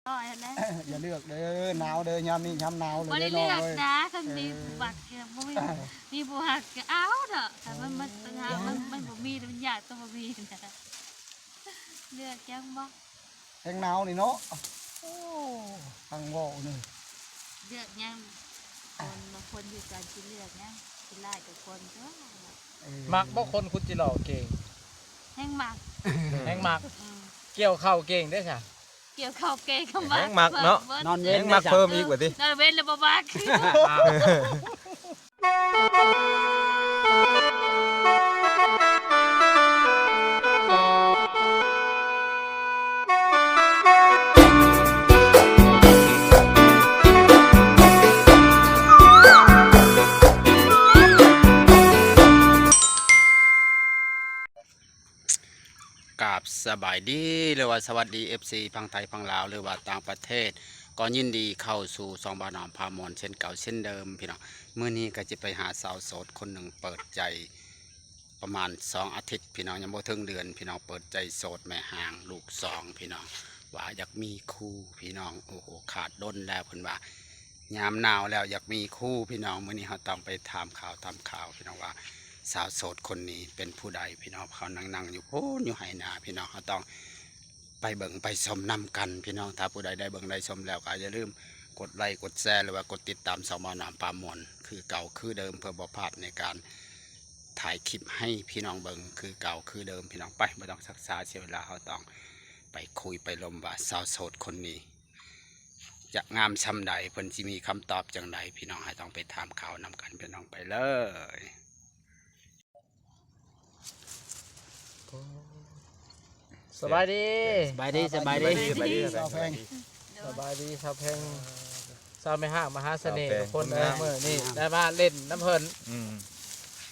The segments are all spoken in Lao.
ຮ້ອຍຫັ້ນແຫຼະ. ຢ່າເລືອກເດີ ໜາວເດີ ຍາມນີ້ຍາມໜາວເລີຍ ບໍ່ໄດ້ເລືອກນະ ຄັນມີຜູ້ມັກ ເອີ ບໍ່ມີ ມີຜູ້ຮັກກໍເອົາເນາະ. ຄັນມັນ ມັນ ມັນຫາ ມັນ ມັນບໍ່ມີ ມັນຢາກກໍບໍ່ມີນະ. ເລືອກຫຍັງບໍ່? ແຮງໜາວນີ້ເນາະ. ໂອ້ ທາງເວົ້ານີ້ ເລືອກຫຍັງ? ຄົນລະຄົນຄືກັນ ຊິເລືອກຫຍັງ? ຂີ້ລ້າຍກັບຄົນຕົວະ. ເອີ ມັກບໍ່ຄົນຂຸດຈິຫຼໍ່ເກັ່ງ? ແຮງມັກ ແຮງມັກ. ອືມ ກ່ຽວເຂົ້າເກັ່ງເດ້ຊະ? ກ່ຽວເຂົ້າເກັ່ງກໍມັກ ແຮງມັກເນາະ. ນອນເວັນ ແຮງມັກເພີ່ມອີກວ່າຕິ? ນອນເວັນແລ້ວບໍ່ມັກ. ກາບສະບາຍດີ ຫຼືວ່າສະຫວັດດີ ເອັຟຊີ ຝັ່ງໄທຝັ່ງລາວ ຫຼືວ່າຕ່າງປະເທດ ກໍຍິນດີເຂົ້າສູ່ຊ່ອງບ່າວໜອມພາມ່ວນເຊັ່ນເກົ່າເຊັ່ນເດີມພີ່ນ້ອງ. ມື້ນີ້ກໍຈະໄປຫາສາວໂສດຄົນໜຶ່ງ ເປີດໃຈປະມານສອງອາທິດພີ່ນ້ອງ ຍັງບໍ່ເຖິງເດືອນພີ່ນ້ອງ ເປີດໃຈໂສດແມ່ຮ້າງລູກສອງພີ່ນ້ອງ ວ່າຢາກມີຄູ່ພີ່ນ້ອງ. ໂອ້ໂຫ ຄາດດົນແລ້ວເພິ່ນວ່າ ຍາມໜາວແລ້ວຢາກມີຄູ່ພີ່ນ້ອງ. ມື້ນີ້ເຮົາຕ້ອງໄປຖາມຂ່າວ ຖາມຂ່າວພີ່ນ້ອງວ່າ ສາວໂສດຄົນນີ້ເປັນຜູ້ໃດພີ່ນ້ອງ. ເຂົານັ່ງໆຢູ່ພຸ້ນ ຢູ່ໄຮ່ນາພີ່ນ້ອງ. ເຮົາຕ້ອງໄປເບິ່ງໄປຊົມນຳກັນພີ່ນ້ອງ. ຖ້າຜູ້ໃດໄດ້ເບິ່ງໄດ້ຊົມແລ້ວ ກໍຢ່າລືມກົດໄລກົດແຊ ຫຼືວ່າກົດຕິດຕາມຊ່ອງບ່າວໜອມພາມ່ວນຄືເກົ່າຄືເດີມ ເພື່ອບໍ່ພາດໃນການຖ່າຍຄລິບໃຫ້ພີ່ນ້ອງເບິ່ງຄືເກົ່າຄືເດີມພີ່ນ້ອງ. ໄປ ບໍ່ຕ້ອງຊັກຊ້າເສຍເວລາ ເຮົາຕ້ອງໄປຄຸຍໄປລົມວ່າ ສາວໂສດຄົນນີ້ ຈະງາມຊ່ຳໃດ ເພິ່ນຊິມີຄຳຕອບຈັ່ງໃດ ພີ່ນ້ອງ. ເຮົາຕ້ອງໄປຖາມຂ່າວນຳກັນພີ່ນ້ອງ ໄປເລີຍ. ສະບາຍດີ ສະບາຍດີ ສະບາຍດີ ສະບາຍດີ ສະບາຍດີ ສາວແພງ ສະບາຍດີສາວແພງ ສາວແມ່ຮ້າງມະຫາສະເໜ່ທຸກຄົນເດີ. ມື້ນີ້ໄດ້ມາຫຼິ້ນນຳເພິ່ນ. ອືມ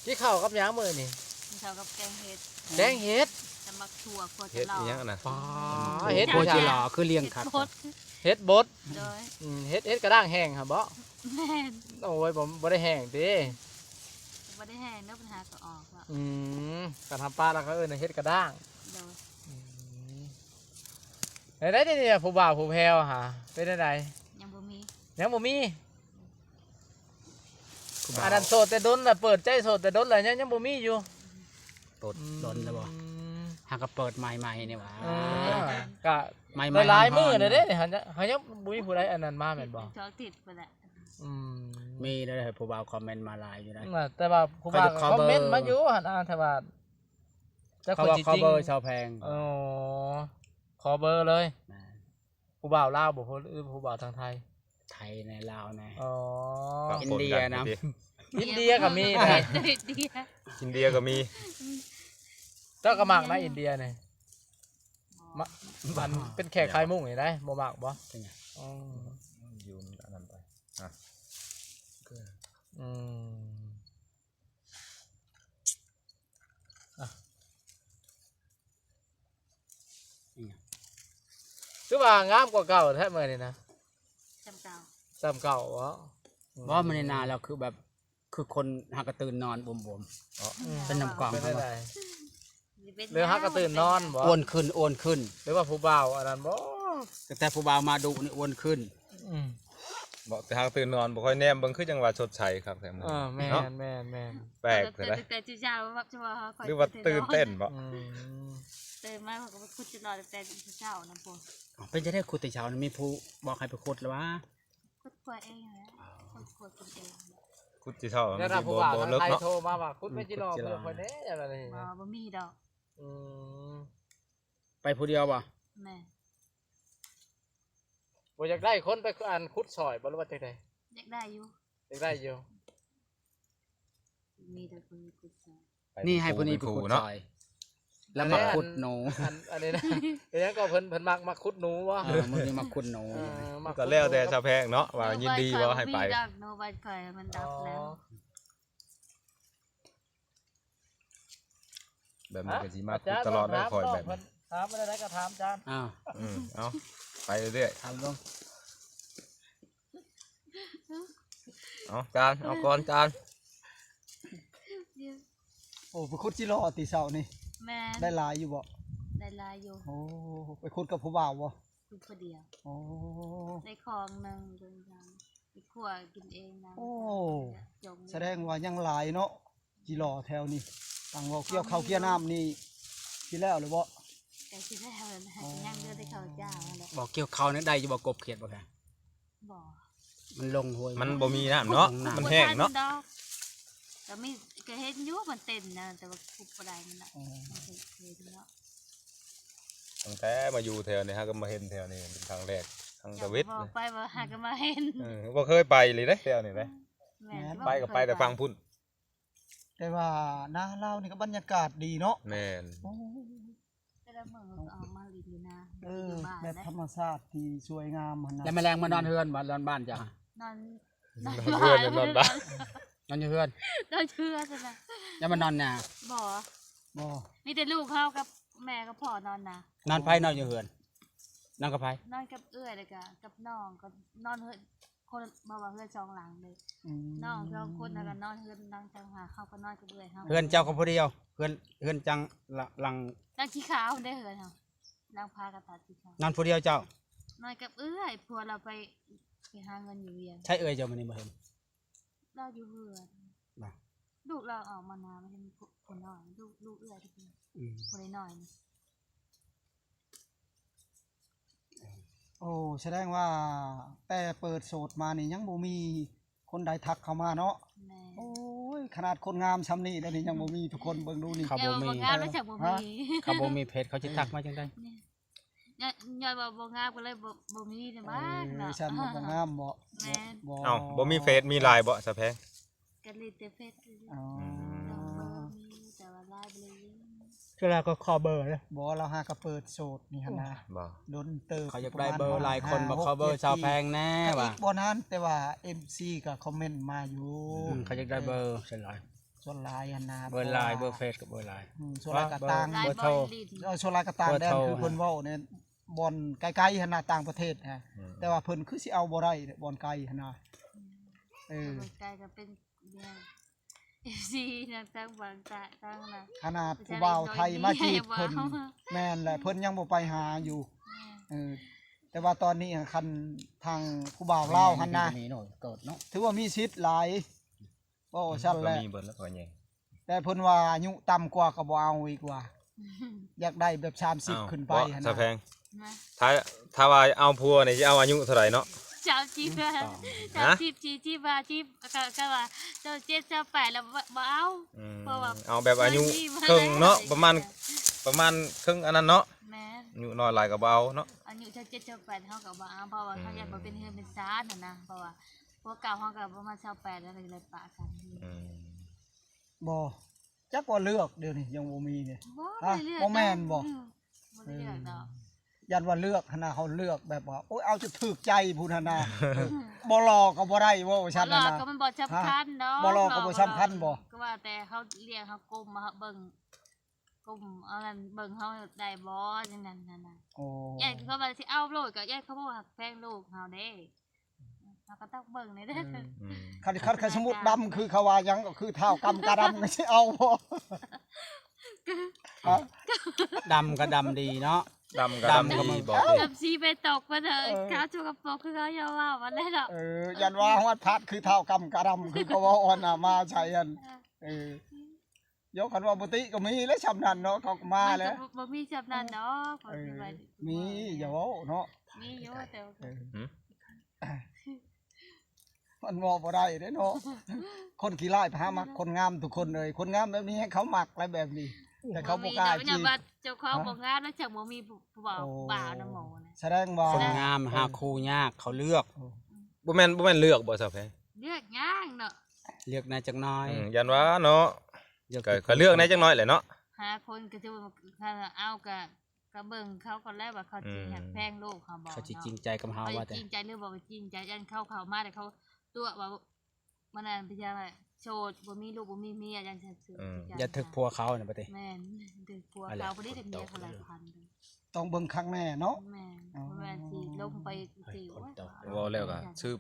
ກິນເຂົ້າກັບຫຍັງມື້ນີ້? ກິນເຂົ້າກັບແກງເຫັດ ແກງເຫັດ ແຕ່ໝາກຖົ່ວ ເຫັດອີ່ຫຍັງນະ? ປາ ເຫັດ ໂອ້ຍ ເຫັດບົດ ຄືລ້ຽງຄັກ ເຫັດບົດ. ໂດຍ ອືມ ເຫັດ ເຫັດກະດ້າງແຫ້ງຫັ້ນບໍ? ແມ່ນ. ໂອ້ຍ ບໍ່ ບໍ່ໄດ້ແຫ້ງຕິ? ບໍ່ໄດ້ແຫ້ງເດີ ມັນຫາກໍອອກແລ້ວ. ອືມ ຄັນທຳປາລາວເຂົາເອີ້ນເຫັດກະດ້າງ. ໂດຍ ອືມ ໄດ້ໆ ນີ້ ຜູ້ບ່າວຜູ້ແພ້ວຫາ ເປັນແນວໃດ? ຍັງບໍ່ມີ ຍັງບໍ່ມີ. ອັນນັ້ນໂສດແຕ່ດົນລະ ເປີດໃຈໂສດແຕ່ດົນລະ ຍັງ ຍັງບໍ່ມີຢູ່. ໂສດດົນແລ້ວບໍ່? ຫາກໍເປີດໃໝ່ໆ ນີ້ຫວາ. ເອີ ກະໃໝ່ໆ ຫຼາຍມື້ແລ້ວເດ້. ຫາ ຫາຍັງບໍ່ມີຜູ້ໃດອັນນັ້ນມາແມ່ນບໍ່? ສອງອາທິດພຸ້ນແຫຼະ. ອືມ ມີແລ້ວ ຜູ້ບ່າວຄອມເມັນມາຫຼາຍຢູ່ນະ. ແຕ່ວ່າຜູ້ບ່າວຄອມເມັນມາຢູ່ຫັ້ນນະ ແຕ່ວ່າ ຈັກເພິ່ນຊິຈິງ ຂໍເບີສາວແພງ. ອໍ ຂໍເບີເລີຍ. ແມ່ນ. ຜູ້ບ່າວລາວບໍ່ ຫຼືຜູ້ບ່າວທາງໄທ? ໄທແດ່ ລາວແດ່. ອໍ ອິນເດຍນຳ. ອິນເດຍກໍມີນະ. ອິນເດຍ ອິນເດຍກໍມີ. ເຈົ້າກໍມັກນະ ອິນເດຍນີ້. ມັນເປັນແຂກຂາຍມຸ້ງນີ້ໄດ໋ ບໍ່ມັກບໍ່? ເປັນຫຍັງ? ອໍ ຢູ່ນຳອັນນັ້ນໄປ. ອາ ອືມ ອ່ະ ອີຫຍັງ? ຄືວ່າງາມກວ່າເກົ່າແທ້ມື້ນີ້ນະ. ສ່ຳເກົ່າ ສ່ຳເກົ່າບໍ? ອືມ ບໍ່ ມື້ນີ້ໜ້າລາວຄືແບບ ຄືຄົນຫາກະຕື່ນນອນບວມໆ. ເນາະ ອືມ ເປັນນ້ຳກອງ. ເປັນຈັ່ງໃດ? ຫຼືຫາກະຕື່ນນອນບໍ? ອ້ວນຂຶ້ນ ອ້ວນຂຶ້ນ. ຫຼືວ່າຜູ້ບ່າວອັນນັ້ນບໍ? ຕັ້ງແຕ່ຜູ້ບ່າວມາດຸນີ້ອ້ວນຂຶ້ນ. ອືມ ບໍ່ ແຕ່ຫາກະຕື່ນນອນ ບໍ່ຄ່ອຍແນມເບິ່ງ ຄືຈັ່ງວ່າສົດໃສຄັກແທ້. ເອີ ແມ່ນ ເນາະ ແມ່ນໆ ແປກແທ້. ແຕ່ ແຕ່ເຊົ້າ ຫຼືວ່າຕື່ນເຕັ້ນບໍ? ອືມ ຕື່ນມາເຂົາກໍໄປຂຸດຈຸດນອນແຕ່ເຊົ້ານຳພຸ້ນ. ເປັນຈັ່ງໃດຂຸດແຕ່ເຊົ້ານະ? ມີຜູ້ບອກໃຫ້ໄປຂຸດລະຫວາ? ຂຸດຂົວເອງແຫຼະ. ອໍ ຂຸດຂົວກິນເອງ. ຂຸດແຕ່ເຊົ້າ ແລ້ວຜູ້ບ່າວທາງໄທໂທມາວ່າ ຂຸດແມ່ຈິຫຼໍ່ເພື່ອຂ້ອຍແດ່ ຈັ່ງນັ້ນ. ບໍ່ ບໍ່ມີດອກ. ອືມ ໄປຜູ້ດຽວບໍ່? ແມ່ນ. ບໍ່ຢາກໄດ້ຄົນໄປ ອັນ ຂຸດຊ່ອຍບໍ່ ຫຼືວ່າຈັ່ງໃດ? ຢາກໄດ້ຢູ່ ຢາກໄດ້ຢູ່. ມີແຕ່ຄົນຂຸດຊ່ອຍ. ນີ້ໃຫ້ຜູ້ນີ້ໄປຂຸດຊ່ອຍ ແລ້ວມາຂຸດໜູ. ອັນ ອັນນີ້ນະ ເປັນຫຍັງກໍເພິ່ນ ເພິ່ນມັກ ມັກຂຸດໜູບໍ? ເອີ ມື້ນີ້ມາຂຸດໜູ. ເອີ ມັນກໍແລ້ວແຕ່ສາວແພງເນາະ ວ່າຍິນດີບໍ່ໃຫ້ໄປ. ໜູບ້ານຂ້ອຍມັນດັບແລ້ວ. ອໍ ແບບນີ້ກໍຊິມາຂຸດຕະຫຼອດເລີຍຂ້ອຍແບບນີ້. ຖາມອັນໃດກໍຖາມຈານ. ອ້າວ ອືມ ເອົາ ໄປເລື້ອຍໆ ຖາມເບິ່ງ. ເອົາຈານ ເອົາກ່ອນຈານ. ໂອ້ ໄປຂຸດຈິຫຼໍ່ຕິເຊົ້ານີ້? ແມ່ນ. ໄດ້ຫຼາຍຢູ່ບໍ່? ໄດ້ຫຼາຍຢູ່. ໂອ້ ໄປຂຸດກັບຜູ້ບ່າວບໍ່? ໄປ ຜູ້ດຽວ. ໂອ້ ໄດ້ຄອງໜຶ່ງ ໄດ້ຄົວກິນເອງນຳ. ໂອ້ ຈົງ ສະແດງວ່າຍັງຫຼາຍເນາະ ຈີ່ຫຼໍ່ແຖວນີ້. ຕັ້ງວ່າກ່ຽວເຂົ້າກ່ຽວນ້ຳນີ້ ຊິແລ້ວຫຼືບໍ່? ໃກ້ຊິແລ້ວແລ້ວນະ. ອໍ ຍັງເຫຼືອແຕ່ເຂົ້າເຈົ້າຫັ້ນແຫຼະ. ບໍ່ ກ່ຽວເຂົ້ານີ້ໄດ້ຢູ່ບໍ່ ກົບຂຽດບໍ່ແພງ? ບໍ່ ມັນລົງຫ້ວຍ ມັນບໍ່ມີນ້ຳເນາະ ມັນແຫ້ງເນາະ. ກໍມີ ກໍເຫັນຢູ່ມັນເຕັນນະ ແຕ່ວ່າຂຸດບໍ່ໄດ້ມັນນະ. ອໍ ເຫັນເນາະ ຕັ້ງແຕ່ມາຢູ່ແຖວນີ້ ຫາກໍມາເຫັນແຖວນີ້ເປັນຄັ້ງແລກ ຄັ້ງທຳອິດ. ບໍ່ໄປ ບໍ່ຫາກໍມາເຫັນ. ເອີ ບໍ່ເຄີຍໄປເລີຍເດ້ແຖວນີ້ເດ້. ແມ່ນ ແມ່ນ ໄປກໍໄປແຕ່ຝັ່ງພຸ້ນ. ແຕ່ວ່ານາລາວນີ້ກໍບັນຍາກາດດີເນາະ. ແມ່ນ ໂອ້ ແຕ່ລະມື້ກໍອອກມາຫຼິ້ນຢູ່ນາ ເອີ ຢູ່ບ້ານ ແບບທຳມະຊາດທີ່ສວຍງາມຫັ້ນນະ. ແລ້ວມາແລງມານອນເຮືອນບໍ່ ນອນບ້ານເຈົ້າ? ນອນ ນອນເຮືອນ ນອນບ້ານ ນອນຢູ່ເຮືອນ ນອນເຮືອນຊັ້ນນະ. ແລ້ວມານອນນາ? ບໍ່ ບໍ່ ມີແຕ່ລູກເຮົາກັບແມ່ກັບພໍ່ນອນນາ. ນອນໃຜ ນອນຢູ່ເຮືອນ? ນອນກັບໃຜ? ນອນກັບເອື້ອຍ ແລ້ວກໍກັບນ້ອງ ກໍນອນເຮືອນ ຄົນ ບໍ່ວ່າເຮືອນສອງຫຼັງເດ້. ອືມ ນ້ອງສອງຄົນ ແລ້ວກໍນອນເຮືອນຫຼັງຕ່າງຫາກ ເຮົາກໍນອນກັບເອື້ອຍເຮົາ. ເຮືອນເຈົ້າກໍຜູ້ດຽວ? ເຮືອນ ເຮືອນຈັງ ລະ ຫຼັງ ຫຼັງສີຂາວເດ້ເຮືອນເຮົາ ຫຼັງຜາກະດາດສີຂາວ. ນອນຜູ້ດຽວເຈົ້າ? ນອນກັບເອື້ອຍ ຜົວລາວໄປ ໄປຫາເງິນຢູ່ວຽງ. ໃສເອື້ອຍເຈົ້າມື້ນີ້ບໍ່ເຫັນ? ລາວຢູ່ເຮືອນ. ບໍ່ ລູກລາວອອກມານາ ມັນເຫັນຜູ້ ຜູ້ນ້ອຍ ລູກ ລູກເອື້ອຍ. ອືມ ຜູ້ນ້ອຍນີ້. ໂອ້ ສະແດງວ່າແຕ່ເປີດໂສດມານີ້ຍັງບໍ່ມີຄົນໃດທັກເຂົ້າມາເນາະ. ແມ່ນ ໂອ້ຍ ຂະໜາດຄົນງາມຊ່ຳນີ້ແລ້ວນີ້ຍັງບໍ່ມີ. ທຸກຄົນເບິ່ງດູນີ້ ເຂົາບໍ່ມີ ບໍ່ງາມແລ້ວຈັກບໍ່ມີ. ເຂົາບໍ່ມີເຟສ ເຂົາຊິທັກມາຈັ່ງໃດ? ຍ້ອນ ຍ້ອນວ່າບໍ່ງາມກໍເລີຍບໍ່ ບໍ່ມີແຕ່ບ້ານເນາະ. ເອີ ຊັ້ນບໍ່ງາມບໍ? ແມ່ນ ບໍ່ ເອົ້າ ບໍ່ມີເຟສ ມີລາຍບໍ ສາວແພງ? ກໍຫຼິ້ນແຕ່ເຟສ. ອໍ ອືມ ເບີມີ ແຕ່ວ່າລາຍບໍ່ໄດ້ຫຼິ້ນ. ຄືລາວກໍຂໍເບີເດ້. ບໍ່ ລາວຫາກໍເປີດໂສດນີ້ຫັ້ນນະ. ບໍ່ ດົນເຕີບ. ເຂົາຢາກໄດ້ເບີຫຼາຍຄົນ ບໍ່ຂໍເບີສາວແພງແນ່ວ່າ. ບໍ່ນັ້ນ ແຕ່ວ່າເອັຟຊີກໍຄອມເມັນມາຢູ່. ອືມ ເຂົາຢາກໄດ້ເບີສ່ວນຫຼາຍ ສ່ວນຫຼາຍຫັ້ນນະ. ເບີລາຍ ເບີເຟສກໍເບີລາຍ. ອືມ ສ່ວນຫຼາຍກໍຕ່າງ ເບີໂທ. ເອີ ສ່ວນຫຼາຍກໍຕ່າງແດນ ຄືເພິ່ນເວົ້າໃນບ່ອນໄກໆຫັ້ນນະ ຕ່າງປະເທດຫັ້ນ. ອືມ ແຕ່ວ່າເພິ່ນຄືຊິເອົາບໍ່ໄດ້ບ່ອນໄກຫັ້ນນະ. ເອີ ໄກກໍເປັນ ເອັຟຊີ ທາງ ທາງບາງຕາ ທາງນັ້ນ ຂະໜາດຜູ້ບ່າວໄທມາຈີບເພິ່ນ ແມ່ນແຫຼະ ເພິ່ນຍັງບໍ່ໄປຫາຢູ່. ແມ່ນ ເອີ ແຕ່ວ່າຕອນນີ້ຄັນທາງຜູ້ບ່າວລາວຫັ້ນນະ ຖືວ່າມີສິດຫຼາຍ ເວົ້າຊັ້ນແຫຼະ. ແຕ່ເພິ່ນວ່າອາຍຸຕ່ຳກວ່າກໍບໍ່ເອົາອີກວ່າ ຢາກໄດ້ແບບສາມສິບຂຶ້ນໄປຫັ້ນນະ. ສາວແພງ ຖ້າ ຖ້າວ່າເອົາຜົວນີ້ຊິເອົາອາຍຸເທົ່າໃດເນາະ? ສາມສິບ ສາມສິບ ສີ່ສິບ ຫ້າສິບ ກໍ ກໍວ່າຊາວເຈັດ ຊາວແປດແລ້ວບໍ່ ບໍ່ເອົາ. ອືມ ເພາະວ່າເອົາແບບອາຍຸເຄິ່ງເນາະ ປະມານ ປະມານເຄິ່ງອັນນັ້ນເນາະ. ແມ່ນ ອາຍຸນ້ອຍຫຼາຍກໍບໍ່ເອົາເນາະ. ອາຍຸຊາວເຈັດ ຊາວແປດເຮົາກໍບໍ່ເອົາ ເພາະວ່າເຮົາ ອືມ ຢາກບໍ່ເປັນເຮືອນເປັນຊານຫັ້ນນະ ເພາະວ່າພວກເກົ່າເຮົາກໍປະມານຊາວແປດແລ້ວກໍເລີຍປະກັນ. ອືມ ບໍ່ ຈັກວ່າເລືອກ ດຽວນີ້ຍັງບໍ່ມີເດ້. ບໍ່ ບໍ່ແມ່ນບໍ່? ອືມ ບໍ່ໄດ້ເລືອກດອກ. ຢ້ານວ່າເລືອກຫັ້ນນະ ເຮົາເລືອກແບບວ່າ ໂອ້ຍ ເອົາຈົນຖືກໃຈພຸ້ນຫັ້ນນະ. ບໍ່ຫຼໍ່ກໍບໍ່ໄດ້ ເວົ້າວ່າຊັ້ນນະ. ບໍ່ຫຼໍ່ກໍມັນບໍ່ສຳຄັນເນາະ. ບໍ່ຫຼໍ່ກໍບໍ່ສຳຄັນບໍ? ກໍວ່າແຕ່ເຮົາລ້ຽງ ເຮົາກົມ ເຮົາເບິ່ງ ກົມ ເອົານັ້ນເບິ່ງເຮົາໄດ້ບໍ່ ຈັ່ງນັ້ນຫັ້ນນະ. ໂອ້ ຢ້ານເຂົາວ່າຊິເອົາໂລດ ກໍຢ້ານເຂົາບໍ່ຮັກແພງລູກເຮົາເດ້. ເຮົາກໍຕ້ອງເບິ່ງແດ່ເດີ. ອືມ ຄັນ ຄັນ ຄັນສົມມຸດດຳຄືເຂົາວ່າຫຍັງ ກໍຄືທ້າວກຳກະດຳ ກໍຊິເອົາບໍ່? ຮະ? ດຳກໍດຳດີເນາະ. ດຳກໍດຳດີບໍ? ດຳສີໄປຕົກມາເທີ ເອີ ຂາວສົກກະປົກຄືເຂົາຢ່າເວົ້າມາແລ້ວເນາະ. ເອີ ຢ້ານວ່າຮອດພັດຄືທ້າວກຳກະດຳ ຄືເຂົາເວົ້າອັນນະ ມາໃສ່ອັນ ເອີ ເອີ ໂຍ ຄັນວ່າບໍ່ຕິກໍມີແຫຼະຊ່ຳນັ້ນເນາະ ເຂົາກໍມາແຫຼະ. ບໍ່ ບໍ່ມີຊ່ຳນັ້ນດອກ. ເອີ ມີ ຢ່າເວົ້າເນາະ. ມີຢູ່ ແຕ່ວ່າ ເອີ ມັນເວົ້າບໍ່ໄດ້ເດ້ເນາະ. ຄົນຂີ້ລ້າຍໄປຫາມັກຄົນງາມທຸກຄົນເອີຍ. ຄົນງາມແບບນີ້ໃຫ້ເຂົາມັກແຫຼະແບບນີ້ ແຕ່ເຂົາບໍ່ກ້າຈີບ. ເຈົ້າຂອງບໍ່ງາມແລ້ວຈັ່ງບໍ່ມີຜູ້ ຜູ້ບ່າວ ຜູ້ບ່າວນຳໝູ່ນະ. ສະແດງວ່າຄົນງາມຫາຄູ່ຍາກ ເຂົາເລືອກ. ບໍ່ແມ່ນ ບໍ່ແມ່ນເລືອກບໍ່ ສາວແພງ? ເລືອກຍາກເນາະ. ເລືອກແດ່ຈັກໜ້ອຍ. ອືມ ຢ້ານວ່າເນາະ ກໍ ກໍເລືອກແດ່ຈັກໜ້ອຍແຫຼະເນາະ. ຫາຄົນກໍຖືວ່າ ເອົາກໍ ກໍເບິ່ງເຂົາກ່ອນແຫຼະວ່າເຂົາຊິ ອືມ ຮັກແພງລູກເຮົາບໍ່ ເຂົາຊິຈິງໃຈກັບເຮົາ ເຂົາຊິ ວ່າແຕ່ ຈິງໃຈຫຼືບໍ່ ບໍ່ຈິງໃຈ. ຢ້ານເຂົາເຂົ້າມາແລ້ວເຂົາຕົວະວ່າ ມັນນັ້ນເປັນຫຍັງ ໂສດ ບໍ່ມີລູກ ບໍ່ມີເມຍ ຢ້ານ ອືມ ຢ້ານຖືກຜົວເຂົານະ ປະເຕ. ແມ່ນ ຖືກຜົວເຂົາ ບໍ່ໄດ້ເປັນເມຍເຂົາຫຼາຍພັນ. ຕ້ອງເບິ່ງຄັກແນ່ເນາະ. ແມ່ນ ອໍ ບໍ່ແມ່ນຊິລົງໄປຊິ ເວົ້າແລ້ວກໍສືບ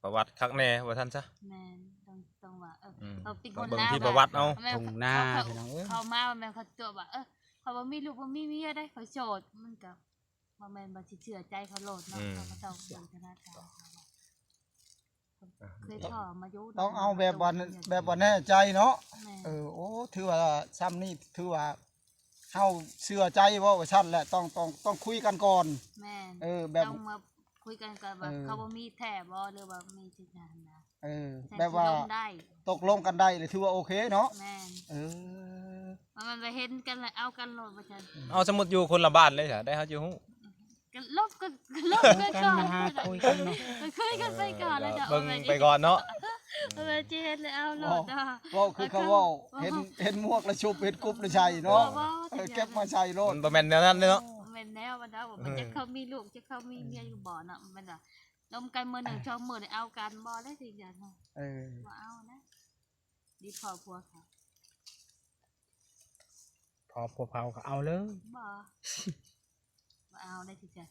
ປະຫວັດຄັກແນ່ວ່າຊັ້ນຊະ. ແມ່ນ ຕ້ອງ ຕ້ອງວ່າ ເອີ ອືມ ເຂົາເປັນຄົນລາວ ເບິ່ງທີ່ປະຫວັດເອົາ. ແມ່ນ ທົ່ງນາ ເຂົາ ພີ່ນ້ອງເອີຍ ເຂົາມາແມ່ນເຂົາຕົວະວ່າ ເອີ ຂ້ອຍບໍ່ມີລູກບໍ່ມີເມຍເດ້ ຂ້ອຍໂສດ. ມັນກໍ ບໍ່ແມ່ນວ່າຊິເຊື່ອໃຈເຂົາໂລດເນາະ ອືມ ເຂົາກໍຕ້ອງເບິ່ງທະນາຄານເຂົາວ່າ ເຄີຍພໍ້ມາຢູ່ ຕ້ອງເອົາແບບວ່າ ແບບວ່າແນ່ໃຈເນາະ ແມ່ນ ເອີ ໂອ້ ຖືວ່າຊ່ຳນີ້ ຖືວ່າເຮົາເຊື່ອໃຈເວົ້າວ່າຊັ້ນແຫຼະ ຕ້ອງ ຕ້ອງ ຕ້ອງຄຸຍກັນກ່ອນ ແມ່ນ ເອີ ແບບ ຕ້ອງມາຄຸຍກັນກ່ອນວ່າ ເອີ ເຂົາບໍ່ມີແທ້ບໍ່ ຫຼືວ່າມີຈິດຫັ້ນນະ ເອີ ແບບວ່າ ຊິລົງໄດ້ ຕົກລົງກັນໄດ້ ແລ້ວຖືວ່າໂອເຄເນາະ ແມ່ນ ເອີ ມັນ ມັນໄປເຫັນກັນແລ້ວເອົາກັນໂລດວ່າຊັ້ນ ເອົາ ສົມມຸດຢູ່ຄົນລະບ້ານເລີຍຊະ ໄດ້ເຮົາຊິຮູ້ ກໍລົມກັນ ກໍລົມກັນກ່ອນ ມາຫາຄຸຍກັນເນາະ ກໍຄຸຍກັນໄປກ່ອນ ເອີ ແລ້ວຈະເບິ່ງໄປກ່ອນເນາະ ເອີ ຊິເຮັດແລ້ວເອົາໂລດເນາະ ເວົ້າຄືເຂົາເວົ້າ ເຫັນ ເຫັນໝວກແລ້ວຊຸບ ເຫັນກຸບແລ້ວໃສ່ເນາະ ເອີ ເກັບມາໃສ່ໂລດ ມັນບໍ່ແມ່ນແນວນັ້ນເດ້ເນາະ ບໍ່ແມ່ນແນວມັນດອກ ມັນຈັກເຂົາມີລູກ ຈັກເຂົາມີເມຍຢູ່ບໍ່ເນາະ ມັນວ່າ ລົມກັນມື້ໜຶ່ງສອງມື້ໄດ້ເອົາກັນບໍ່ໄດ້ຊິຢ່າເນາະ ເອີ ບໍ່ເອົານະ ດີພໍ້ຜົວເຂົາ ພໍ້ຜົວເຂົາກໍເອົາເລີຍ ບໍ່ ບໍ່ເອົາໄດ້ຄືກັນ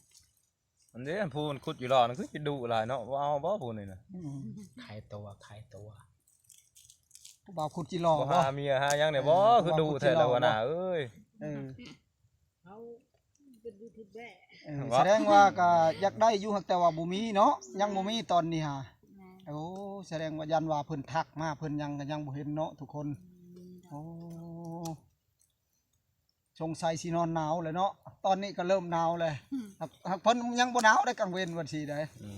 ອັນນີ້ຜູ້ມັນຂຸດຢູ່ຫຼໍ່ນັ້ນຄືຊິດຸຫຼາຍເນາະ ບໍ່ເອົາບໍ່ຜູ້ນີ້ນະ ອືມ ຂາຍຕົວ ຂາຍຕົວ ຜູ້ບ່າວຂຸດຈີຫຼໍ່ບໍ່ ບໍ່ຫາເມຍຫາຫຍັງນີ້ ເອີ ບໍ່ ຄືດຸແທ້ລະຫົວໜ້າເອີຍ ເອີ ເຮົາເປັນຢູທູບເບີ ເອີ ສະແດງວ່າກໍຢາກໄດ້ຢູ່ ຫາກແຕ່ວ່າບໍ່ມີເນາະ ຍັງບໍ່ມີຕອນນີ້ຫາ ແມ່ນ ໂອ້ ສະແດງວ່າຢ້ານວ່າເພິ່ນທັກມາ ເພິ່ນຍັງກໍຍັງບໍ່ເຫັນເນາະທຸກຄົນ ອືມ ໂອ້ ສົງໄສຊິນອນໜາວແລ້ວເນາະ ຕອນນີ້ກໍເລີ່ມໜາວແລ້ວ ອືມ ຫາກ ຫາກເພິ່ນຍັງບໍ່ໜາວໄດ໋ ກາງເວັນວ່າຊີ້ໄດ໋ ອື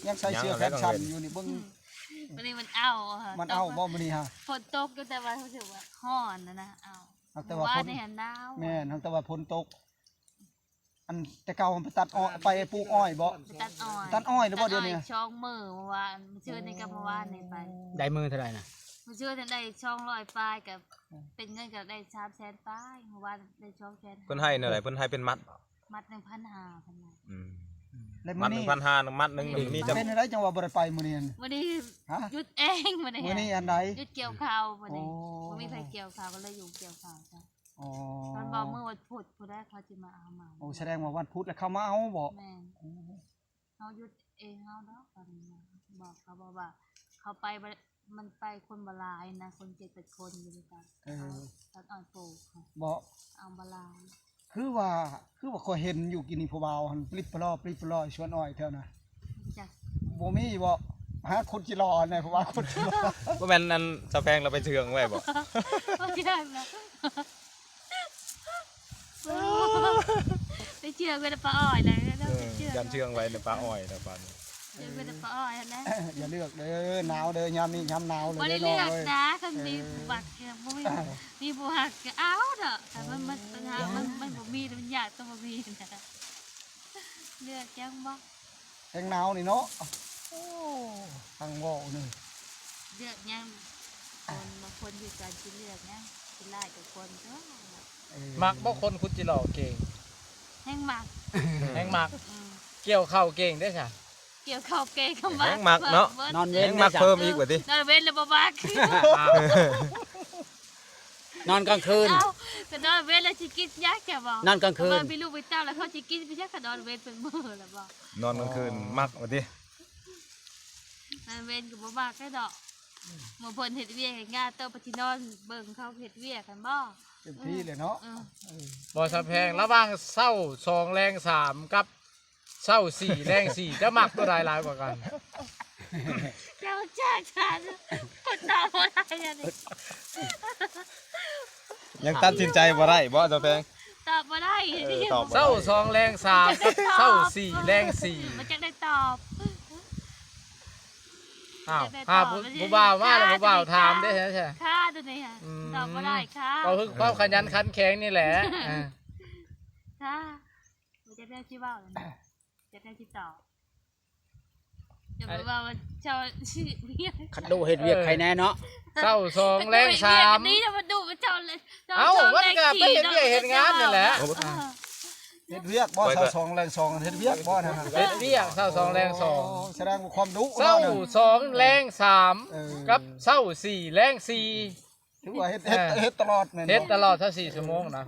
ມ ຍັງໃສ່ເສື້ອແຂນສັ້ນຢູ່ນີ້ເບິ່ງ ມື້ນີ້ມັນເອົາ ມັນເອົາບໍ່ມື້ນີ້ຫາ ຝົນຕົກຢູ່ ແຕ່ວ່າຮູ້ສຶກວ່າຮ້ອນນະ ເອົາ ຫາກແຕ່ວ່າຝົນ ມື້ວານນີ້ຫັ້ນໜາວ ແມ່ນ ຫາກແຕ່ວ່າຝົນຕົກ ອັນແຕ່ເກົ່າໄປຕັດອ້ອຍ ໄປປູກອ້ອຍບໍ່ ໄປຕັດອ້ອຍ ຕັດອ້ອຍແລ້ວບໍ່ດຽວນີ້ ຕັດອ້ອຍສອງມື້ ເມື່ອວານ ມື້ຊື່ນີ້ກັບເມື່ອວານນີ້ໄປ ໄດ້ມື້ເທົ່າໃດນະ ມື້ຊື່ນີ້ໄດ້ສອງຮ້ອຍປາຍ ກໍເປັນເງິນກໍໄດ້ສາມແສນປາຍ ເມື່ອວານໄດ້ສອງແສນ ເພິ່ນໃຫ້ແນວໃດ ເພິ່ນໃຫ້ເປັນມັດບໍ່ ມັດໜຶ່ງພັນຫ້າ ເພິ່ນວ່າ ອືມ ແລ້ວມື້ນີ້ ມັດໜຶ່ງພັນຫ້າ ມັດໜຶ່ງມັນມີຈັກ ເປັນຈັ່ງໃດຈັ່ງວ່າບໍ່ໄດ້ໄປມື້ນີ້ຫັ້ນ ມື້ນີ້ ຮະ ຢຸດເອງມື້ນີ້ ມື້ນີ້ອັນໃດ ຢຸດກ່ຽວເຂົ້າມື້ນີ້ ໂອ້ ບໍ່ມີໃຜກ່ຽວເຂົ້າ ກໍເລີຍຢູ່ກ່ຽວເຂົ້າຊະ ອໍ ເພິ່ນບອກມື້ວັນພຸດພຸ້ນແຫຼະເຂົາຊິມາເອົາມາ ໂອ້ ສະແດງວ່າວັນພຸດແລ້ວເຂົາມາເອົາບໍ່ ແມ່ນ ໂອ້ ເຮົາຢຸດເອງເຮົາດອກ ຕອນນີ້ນະ ບອກເຂົາບອກວ່າ ເຂົາໄປບໍ່ ມັນໄປຄົນບໍ່ຫຼາຍນະ ຄົນເຈັດແປດຄົນຢູ່ນຳກັນ ເອີ ຕັດອ້ອຍປູກ ບໍ່ ເອົາບໍ່ຫຼາຍ ຄືວ່າ ຄືວ່າຂ້ອຍເຫັນຢູ່ກີ້ນີ້ຜູ້ບ່າວຫັ້ນ ປລິບປະລໍ ປລິບປະລໍ ສວນອ້ອຍແຖວນະ ຈັກ ບໍ່ມີບໍ່ ຫາຂຸດຈີຫຼໍ່ແດ່ ເພາະວ່າຂຸດຈີຫຼໍ່ ບໍ່ແມ່ນອັນສາວແພງລາວໄປເຊື່ອງໄວ້ບໍ່ ບໍ່ເຊື່ອງນະ ໄປເຊື່ອງໄວ້ນຳປ້າອ້ອຍແຫຼະ ເອີ ໄປເຊື່ອງ ຢ້ານເຊື່ອງໄວ້ນຳປ້າອ້ອຍແລ້ວປານນີ້ ເຊື່ອງໄວ້ນຳປ້າອ້ອຍຫັ້ນແຫຼະ ຢ່າເລືອກເດີ ໜາວເດີ ຍາມນີ້ຍາມໜາວເລີຍ ບໍ່ໄດ້ເລືອກນະ ຄັນມີຜູ້ມັກ ເອີ ບໍ່ມີ ມີຜູ້ຮັກກໍເອົາເນາະ ແຕ່ມັນ ມັນ ມັນຫາ ມັນ ມັນບໍ່ມີ ມັນຍາກຕ້ອງບໍ່ມີນະ ເລືອກຫຍັງບໍ່ ແຮງໜາວນີ້ເນາະ ໂອ້ ທາງເວົ້ານີ້ ເລືອກຫຍັງ ຄົນບາງຄົນຢູ່ກັນຊິເລືອກຫຍັງ ຊິຫຼາຍກວ່າຄົນຕົວະ ເອີ ມັກບໍ່ຄົນຂຸດຈີຫຼໍ່ເກັ່ງ ແຮງມັກ ແຮງມັກ ອືມ ກ່ຽວເຂົ້າເກັ່ງເດ້ຊະ ກ່ຽວເຂົ້າເກັ່ງກໍມັກ ແຮງມັກເນາະ ເບິດ ນອນເວັນ ແຮງມັກເພີ່ມອີກວ່າຕິ ນອນເວັນແລ້ວບໍ່ມັກ ອ້າວ ນອນກາງຄືນ ເອົ້າ ກໍນອນເວັນແລ້ວຊິກິນຫຍັງແກບໍ່ ນອນກາງຄືນ ເຂົາມີລູກມີເຕົ້າແລ້ວເຂົາຊິກິນໄປຫຍັງ ກໍນອນເວັນເປັນມື້ແລ້ວບໍ່ ນອນກາງຄືນ ອໍ ມັກວ່າຕິ ນອນເວັນກໍບໍ່ມັກແລ້ວເນາະ ເມື່ອເພິ່ນເຮັດວຽກເຮັດງານ ໂຕໄປຊິນອນເບິ່ງເຂົາເຮັດວຽກຫັ້ນບໍ່ ເຕັມທີ່ເລີຍເນາະ ເອີ ເອີ ບໍ່ສະແພງ ລະຫວ່າງເຊົ້າສອງແລງສາມກັບ ເຊົ້າສີ່ແລງສີ່ ເຈົ້າມັກຕົວໃດຫຼາຍກວ່າກັນ ເຈົ້າຈັກສັນ ຂ້ອຍຕອບບໍ່ໄດ້ອັນນີ້ ຍັງຕັດສິນໃຈບໍ່ໄດ້ບໍ່ ເຈົ້າແພງ ຕອບບໍ່ໄດ້ ເອີ ຕອບບໍ່ໄດ້ ເຊົ້າສອງແລງສາມ ເຈົ້າສີ່ແລງສີ່ ມັນຈັກໄດ້ຕອບ ອ້າວ ຢາກໄດ້ຕອບ ຜູ້ ຜູ້ບ່າວມາແລ້ວ ຜູ້ບ່າວຖາມເດ້ ຄ່າຕົວນີ້ ອືມ ຕອບບໍ່ໄດ້ຄ່າ ກໍຄືຄວາມຂະຫຍັນຂັນແຂງນີ້ແຫຼະ ເອີ ຄ່າ ບໍ່ຈັກແນວຊິເວົ້າແລ້ວນະ ຈັກແນວຊິຕອບ ຈະບໍ່ເວົ້າວ່າເຈົ້າຊິວຽກ ຄັນດຸເຮັດວຽກ ເອີ ໃຄແນ່ເນາະ ເຊົ້າສອງແລງສາມ ອັນນີ້ຈະມາດຸເຈົ້າເລີຍ ເຈົ້າ ເອົ້າ ມັນກໍໄປເຮັດວຽກເຮັດງານນັ້ນແຫຼະ ເອີ ເຮັດວຽກບໍ່ ເຊົ້າສອງແລງສອງ ເຮັດວຽກບໍ່ນັ້ນນະ ເຮັດວຽກ ເຊົ້າສອງແລງສອງ ໂອ້ ສະແດງວ່າຄວາມດຸ ເຊົ້າສອງແລງສາມ ເອີ ກັບເຊົ້າສີ່ແລງສີ່ ຖືວ່າເຮັດ ເຮັດ ເອີ ເຮັດຕະຫຼອດແມ່ນບໍ່ ເຮັດຕະຫຼອດຊາວສີ່ຊົ່ວໂມງນະ